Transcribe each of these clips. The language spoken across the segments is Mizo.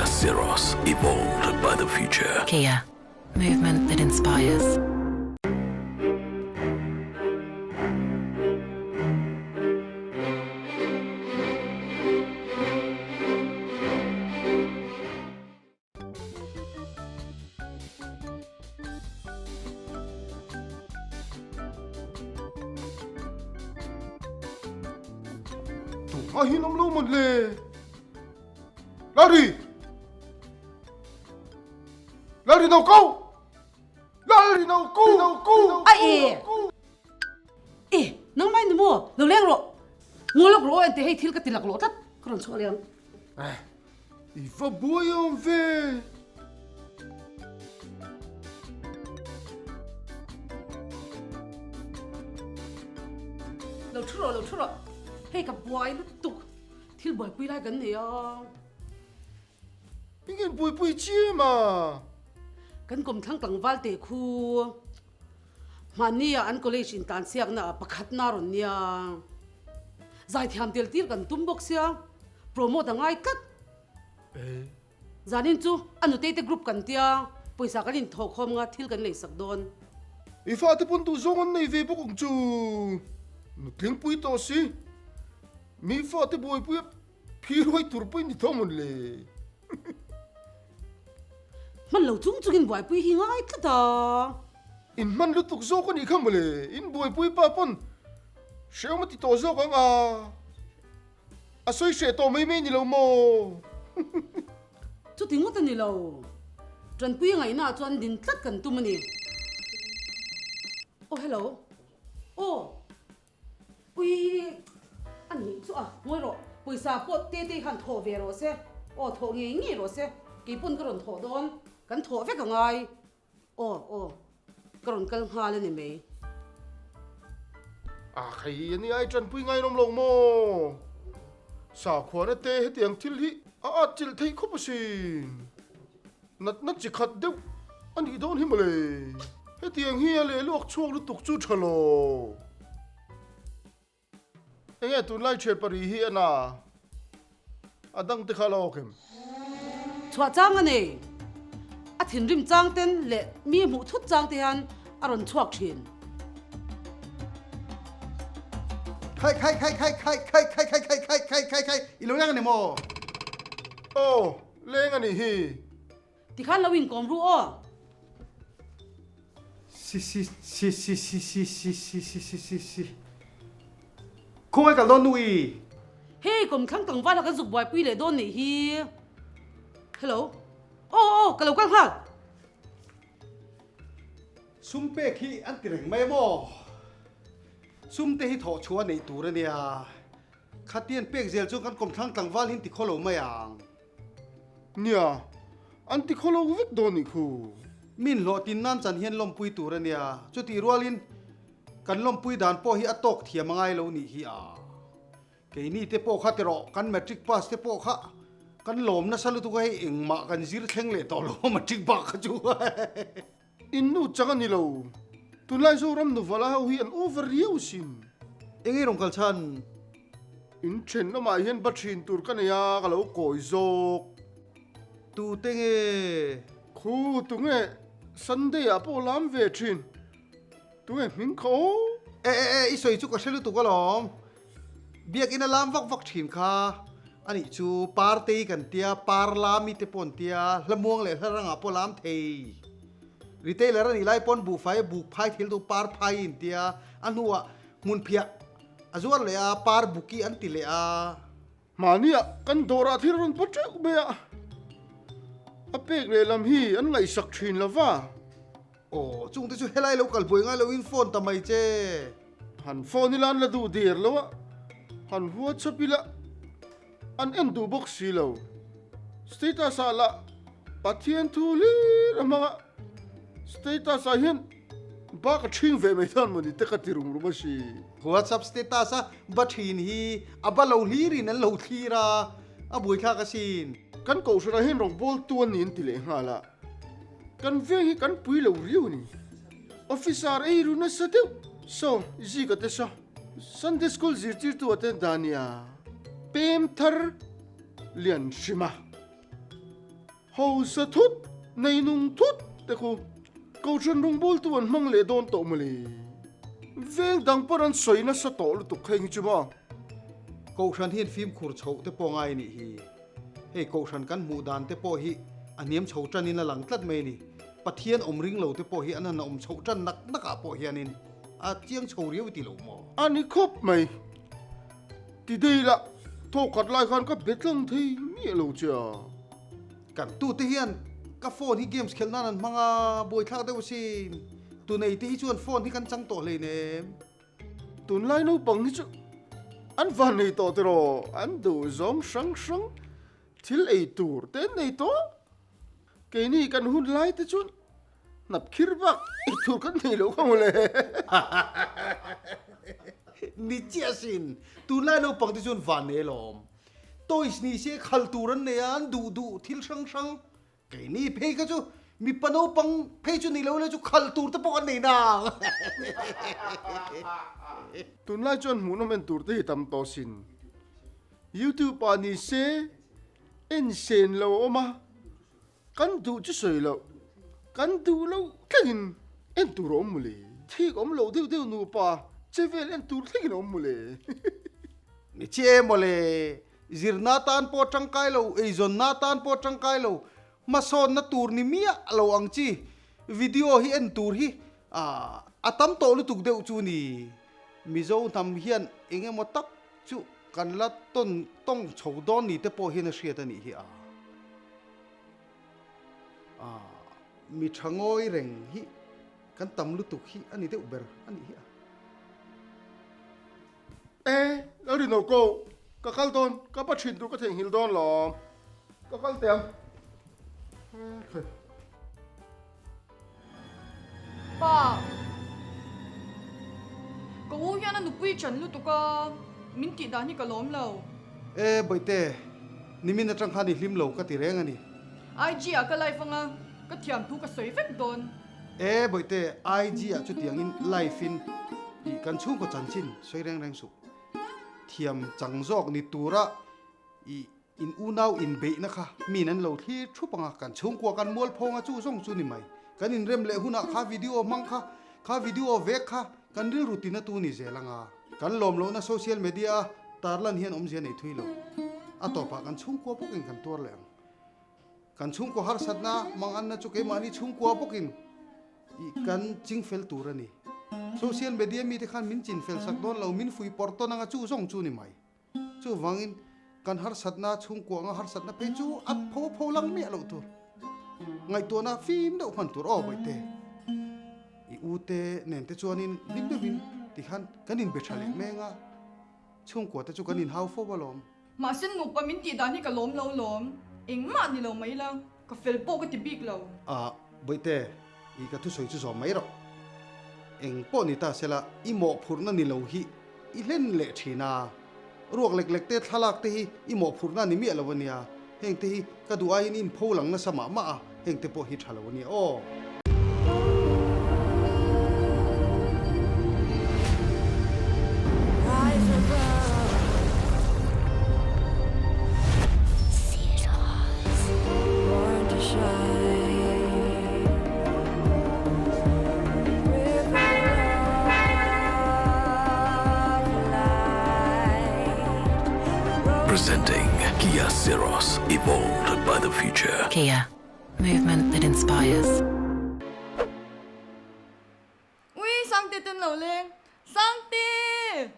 Syros, evolved by the future. Kia, movement that inspires. A hin awm lo mawn le. Larry! Larry no ko! Larry no ko! No ko! A e! E, nang mai ni mo, lo leng ro. Ngo lok ro ente hei thil ka ti lak lo tlat. Ka rawn chhuah leng. Eh, i va buai awm ve. Lo thu rawh, lo thu rawh. Hei ka buai lutuk. Thil buaipui lai kan nei a. Engin buaipui chiam a? Kan kawmthlang tlangval te khu hmanni ah an college in tan siakna ah pakhatna a rawn nia. Zaithiam tel tir kan tum bawk sia, promote a ngai tlat. Zanin chu a nutei te group kan tia, pawisa kan inthawhkhawm nga thil kan leisak dawn. I fate pawn duh zawng an nei ve bawk ang chu. Nutlingpui tawh si. Mi fate buaipui a phiruai tur pawh i ni tho mawn le. Hman lo chung chungin buaipui hi ngai tlat a. In hman lutuk zawk a nih kha mawle, in buaipui pa pawn hrehawm a ti tawh zawk ang a, a sawi hreh tawh mai mai ni lo maw? Chuti ngawt a ni lo, Tanpui ngaihna ah chuan din tlat kan tum a ni. Aw hello, aw. Ui a nih chu a, ngawi rawh, pawisa pawh te te khan thawh ve rawh se, aw thawh ngei ngei rawh se, kei pawn ka rawn thawh dawn, kan thawh vek a ngai, aw aw ka rawn kal nghal a ni mai. A khai a nia i tanpui ngai lawm lo maw? Sakhuana te hetiang thil hi a at chilh theih khawp asin. Natna chi khat deuh a nih dawn hi mawle. Hetiang hi a lehluak chhuak lutuk chu tha lo. Enge tunlai thian pari hi a na? A dang te kha la awk em? Chhuah chang a nei. A thinrim chang ten leh mi hmuh thut chang te hian a rawn chhuak thin. Khai khai khai khai khai khai khai khai khai khai khai khai khai i lo leng a ni maw? Aw. Leng a nih hi. Tikhan lo inkawm ru aw. Si si si si si si si si si si si si Khawngaih kal dawn nu i. Hei kawmthlang tlangval a kan zuk buaipui leh dawn nih hi. Hello. Aw aw ka lo kal nghal. Sum pek hi an ti reng mai a maw? Sum te hi thawh chhuah a neih tur a nia. Khatian pek zel chu kan kawmthlang tlangval hi an ti khaw lo mai ang. Nia, an ti khaw lo vek dawn nih khu. Min hlawhtin nan chan hian lawmpui tur a nia, chutih rualin kan lawmpui dan pawh hi a tawk thiam a ngai lo nih hi a. Keini te pawh kha tirawh, kan matric pass te pawh kha kan lawm nasa lutuk a hei engmah kan zir thleng leh tawh lo a matric bak kha chu. In nu chang a ni lo. Tunlai Zoram nuvala ho hi an over riau sin. Eng ei rawn kal chhan? In then lamah hian ba thin tur ka nei a, ka lo kawi zawk. Tute nge? Khu, tunge Sunday ah pawh lam ve thin. Tunge hming kha aw? E e e, i sawi chu ka hre lutuk alawm. Biakinn a lam vak vak thin kha a nih chu. Partei kan tia, Parlami te pawh an tia, Hlamuang leh Hlarangah pawh lam thei. Retailer a nih lai pawn buhfai buk phai thil chu par phai in tia, a hnuah hmunphiah a zuar leh a, par buki an ti leh a. Mahniah kan dawrah thil rawn paw teuh mai a, a pek lehlam hi an ngaihsak thin lo va. Aw, chungte chu helai lo kal buai ngai loin phone ta mai che. Han phone ila an la duh der lo a, han WhatsApp ila an en duh bawk si lo. Status ah lah Pathian thu hlir a hmang a, status ah hian bak a ṭhing ve mai dawn mawni te ka ti rum rum a si. WhatsApp status a ba ṭhin hi a ba lo hlirin an lo thlir a, a buaithlak asin. Kan kohhranah hian rawngbawltu a ni an ti leh nghal a. Kan veng hi kan pui lo riau a ni. Officer ei ru nasa deuh saw zika te saw Sunday school zirtirtu ah te Dania pem thar lian hrim a. Hausa thut, nei nung thut te khu Kohhran rawngbawltu an hmang leh dawn tawh mawle. Veng dang pawn an sawi nasa tawh lutuk heng hi chu maw? Kohhran hian fimkhur chhoh te pawh ngai a nih hi. Hei Kohhran kan hmuh dan te pawh hi a hniam chho tanin a lang tlat mai a ni. Pathian awm ring lo te pawh hi an han awm chhoh tan nak nak ah pawh hianin a chiang chho riau i ti lo maw? A ni khawp mai. Ti dei lah, thawkhat lai khan ka be tlang thei miah lo che a. Kan tute hian ka phone hi games khelh nan an hmang a, buaithlak deuh asin. Tunei te hi chuan phone hi kan chang tawh hleinem. Tunlai naupang hi chu an van nei tawh tiraw, an duh zawng hrang hrang thil ei tur te an nei tawh. Keini kan hun lai te chuan hnap khir bak ei tur kan nei lo kha mawle. Ni chiah asin, tunlai naupang te chuan van nei alawm. Toys ni se khal tur an nei a, an duh duh thil hrang hrang. Keini phei kha chu mipa naupang phei chu ni lo ila chu khal tur te pawh kan nei nang. Tunlai chuan hmuhnawm en tur te hi tam tawh sin. Youtube ah ni se en sen lo awm a, kan duh chu sawi loh, kan duh loh thlengin en tur a awm mawle. Thik awm loh deuh deuh nupa che vel en tur thlengin a awm mawle. Ni che mawle, zirna tan pawh tangkai lo, eizawnna tan pawh tangkai lo, hmasawnna tur ni miah lo ang chi video hi en tur hi a tam tawh lutuk deuh chu ni. Mizo hnam hian eng emaw tak chu kan la tawn tawng chho dawn ni te pawh hian a hriat a nih hi a. A mi tha ngawi reng hi kan tam lutuk hi a ni deuh ber a nih hi a. E, lo ri no ko, ka kal dawn, ka pa thin tur ka theihnghilh dawn lawm, ka kal teh ang. Pa, ka u hian a nupui chan lutuk a, min tih dan hi ka lawm lo. E, Bawihte, nimin atang khan i hlim lo ka ti reng a ni. IG ah ka live anga, ka thiam thu ka sawi vek dawn. E, Bawihte, IG ah chutiangin live in i kan chhungkaw chanchin sawi reng reng suh. Thiam chang zawk ni tura i In unau inbeihna kha min an lo thlir thup ang a, kan chhungkua kan mualphawng a chu zawng chu ni mai. Kan inrem leh hunah kha video hmang kha, kha video vek kha kan rilru tina tu ni zel ang a. Kan lawm lohna social media a tarlan hian awmzia nei thui lo. A tawpah kan chhungkua bawkin kan tuar leh ang. Kan chhungkua harsatna manganna chu keimahni chhungkua bawkin i kan chingfel tur a ni. Social media mite khan min chinfel sak dawn lo, min fuihpawrh tawn ang a chu zawng chu ni mai. Chuvangin kan harsatna chhungkua anga harsatna phei chu a pho pho lang miah loh tur. Ngaihtuahna fim deuh hman tur aw Bawihte. I u te nen te chuanin hlim deuhin tikhan kan inbe tha leh meng a, chhungkua te chu kan inhau fo alawm. Mahse nupa min tih dan hi ka lawm lo lawm, engmah ni lo mai la, ka fel pawh ka ti bik lo. Ah Bawihte, i ka thusawi chu zawm mai rawh. Eng pawh ni ta sela i mawhphurhna ni lo hi I hlen leh thin a, ruak lek lek te thlalak te hi i mawhphurhna a ni miah lo a nia, heng te hi ka duh aiin i inpho lang nasa mah mah a, heng te pawh hi tha lo a nia aw. Presenting Kia Syros, evolved by the future. Kia, movement that inspires. Ui, Sangte ten lo leng. Sangte!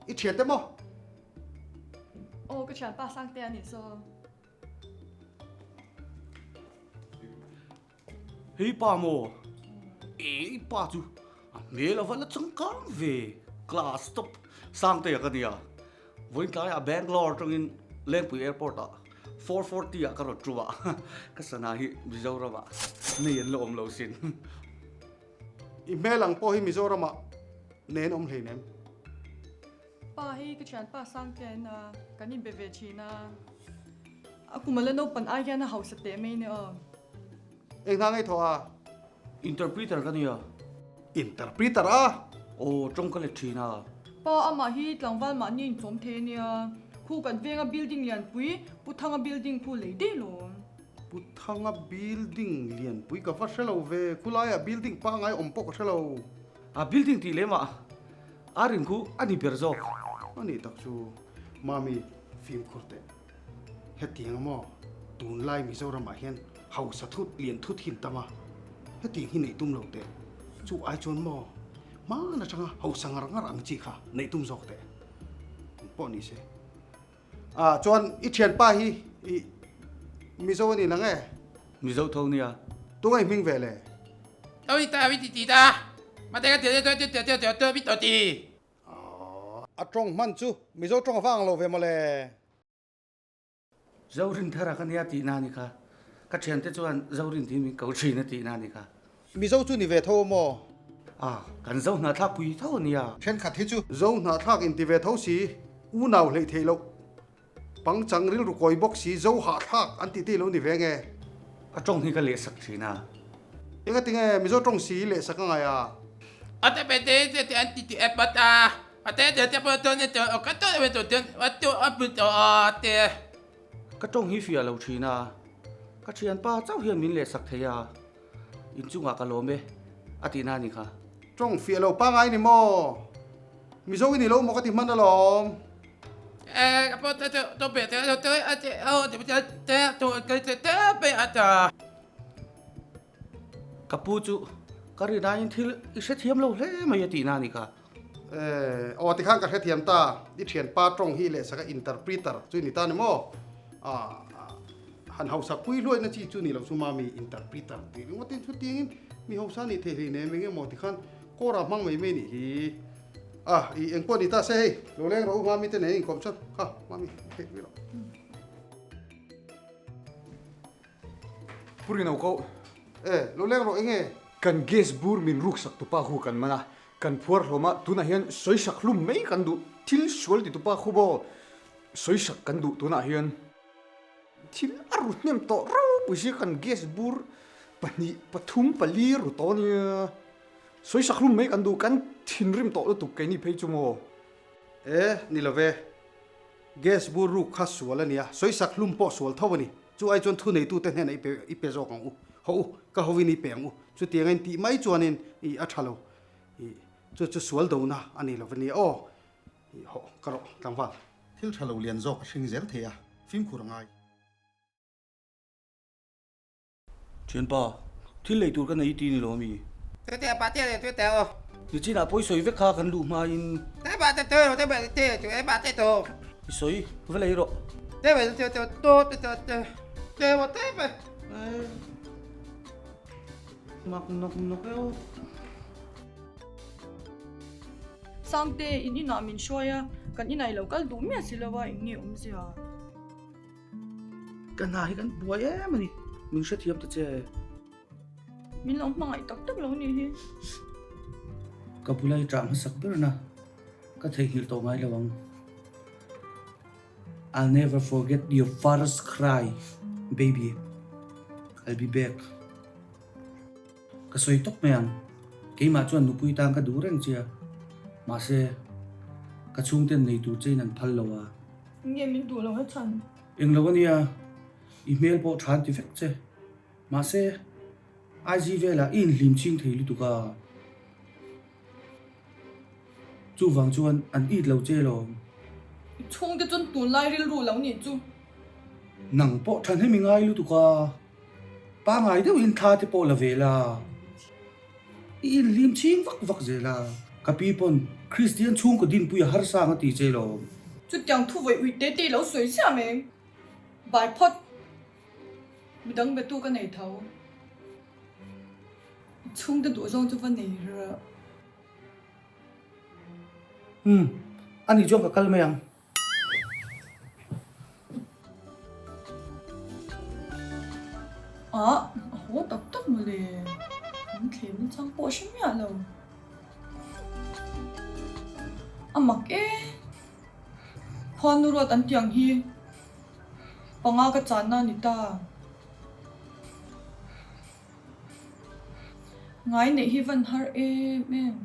I thian te maw? Aw ka thianpa Sangte a nih saw. Hei pa maw? I pa chu a hmel ava la changkang ve, class top Sangtea ka nia. Vawiin tlaiah Bangalore atangin Lengpui Airport ah 440 ah ka rawn ṭum a, ka sana hi Mizoram ah nei an la awm lo sin. I hmel ang pawh hi Mizoram ah nei an awm hleinem. Pa hei ka thianpa Sangtea in a kan inbe ve thin a, a kum ala naupan ai hian a hausa teh mai nia aw. Eng hna ngaihthawh a? Interpreter ka nia. Interpreter a? Aw, tawng ka let thin a. Pa amah hi tlangval mahni inchawm thei a nia. Khu kan venga building lianpui, Pu Thanga building khu lei daih lawm. Pu Thanga building lianpui ka va hre lo ve, khulaiah building pangngai awm pawh ka hre lo. A building tih lemah a rin khu a ni ber zawk. A nih tak chu Mami fimkhur teh. Hetiang maw tunlai Mizoramah hian hausa thut lian thut hi an tam a, hetiang hi neih tum lo teh. Chu ai chuan maw hman atanga hausa ngar ngar ang chi kha neih tum zawk teh. Eng pawh ni se. Ah chuan i thianpa hi i Mizo a ni nang e? Mizo tho nia. Tunga i hming ve le? A tawng hman chu Mizo tawng a vang lo ve mawle. Zorin thar a ka nia tihna a ni kha. Ka thiante chuan Zorin tiin min ko thin a tihna a ni kha. Mizo chu ni ve tho maw? A, kan Zo hnahthlak pui tho a nia. Thenkhat hi chu Zo hnahthlak inti ve tho si, unau hleih theih loh, pangchang rilru kawi bawk si, Zo hahthlak an tih te i lo ni ve nge? A tawng hi ka lehsak thin a. Engatinge Mizo tawng si lehsak a ngai a? A te pe te te te an ti ti e pat a. Ka tawng hi fiah lo thin a, ka thianpa chauh hian min lehsak thei a, inchungah ka lawm e a tihna a ni kha. Tawng fiah lo pangai ni maw? Mizo i ni lo maw ka ti hman alawm. Ka pu chu ka rinaiin thil i hrethiam lo hle mai a tihna a ni kha. Eh, aw tikhan ka hrethiam ta, i thianpa tawng hi lehsaka interpreter chu i ni ta ni maw? Ah, han hausak pui hluaina chi chu ni lo chu mami interpreter tih ringawt in chutiangin mi hausa nih theih hlei nem eng emaw tikhan kawra hmang mai mai nih hi. Ah, i engpawh ni ta se hei, lo leng rawh u mami te nen inkawm chuan, kha mami hei ri rawh. Pu Rino ko. Eh, lo leng rawh enge? Kan gas bur min ruksak tupa khu kan man a, Kan phuar hlawm a, tunah hian sawisak hlum mai kan duh, thil sual ti tupa khu baw sawisak kan duh tunah hian thil a ru hnem tawh ropui si kan gas bur pahnih pathum pali ru tawh ania, sawisak hlum mai kan duh kan thinrim tawh lutuk keini phei chu maw? E, ni lo ve, gas bur ruk kha sual a nia, sawisak hlum pawh sual tho a ni, chu ai chuan thuneitute hnenah i pe i pe zawk ang u, haw u, ka hawin i pe ang u, chutiang a intih mai chuanin i a tha lo. Ih, chu chu sual dona a ni lo va nia aw. Ih, hawh, ka rawh, tlangval. Thil tha lo lian zawk a hring zel thei a, fimkhur a ngai. Thianpa, thil lei tur ka nei ti ni lo ami? Nichinah pawi sawi vek kha kan luh hmain. I sawi, va lei rawh. Mak nawk nawk e aw. Sangte, in inah min hruai a, kan inah i lo kal duh miah si lo a, eng nge awmzia? Ka hna hi kan buai em a ni, min hrethiam ta che. Min lo hmangaih tak tak lo nih hi. Ka bula i ṭah hmasak berna ka theihnghilh tawh ngai lo ang. I'll never forget your first cry baby I'll be back Ka sawi tawp mai ang, keimah chuan nupui tan ka duh reng che a, mahse ka chhungten nei tur chein an phal lo a. Nge min duh lo he chhan? Eng lo ania, i hmel pawh tha an ti vek che, mahse IG velah i inhlim ching thei lutuk a. Chuvang chuan an it lo che lawm. I chhungte chuan tunlai rilru lo nih chu. Nang pawh thahnem i ngai lutuk a, pangai deuhin thla te pawh la ve la. I inhlim ching vak vak zel a. Ka pi pawn Kristian chhungkaw dinpui a harsa ang a ti che lawm. Chutiang thu vawi ui te te i lo sawi ziah mai. Bai phawt. Midang betu ka nei tho. Chhungte duh zawng chu va nei rih. Umm, ani chuan ka kal mai ang. Ah, a haw tak tak mawle. An thlem na chang pawh a hre miah lo. A mak e. Khuanu ruat an tiang hi panga ka channa a ni ta. Ngai neih hi van har em em.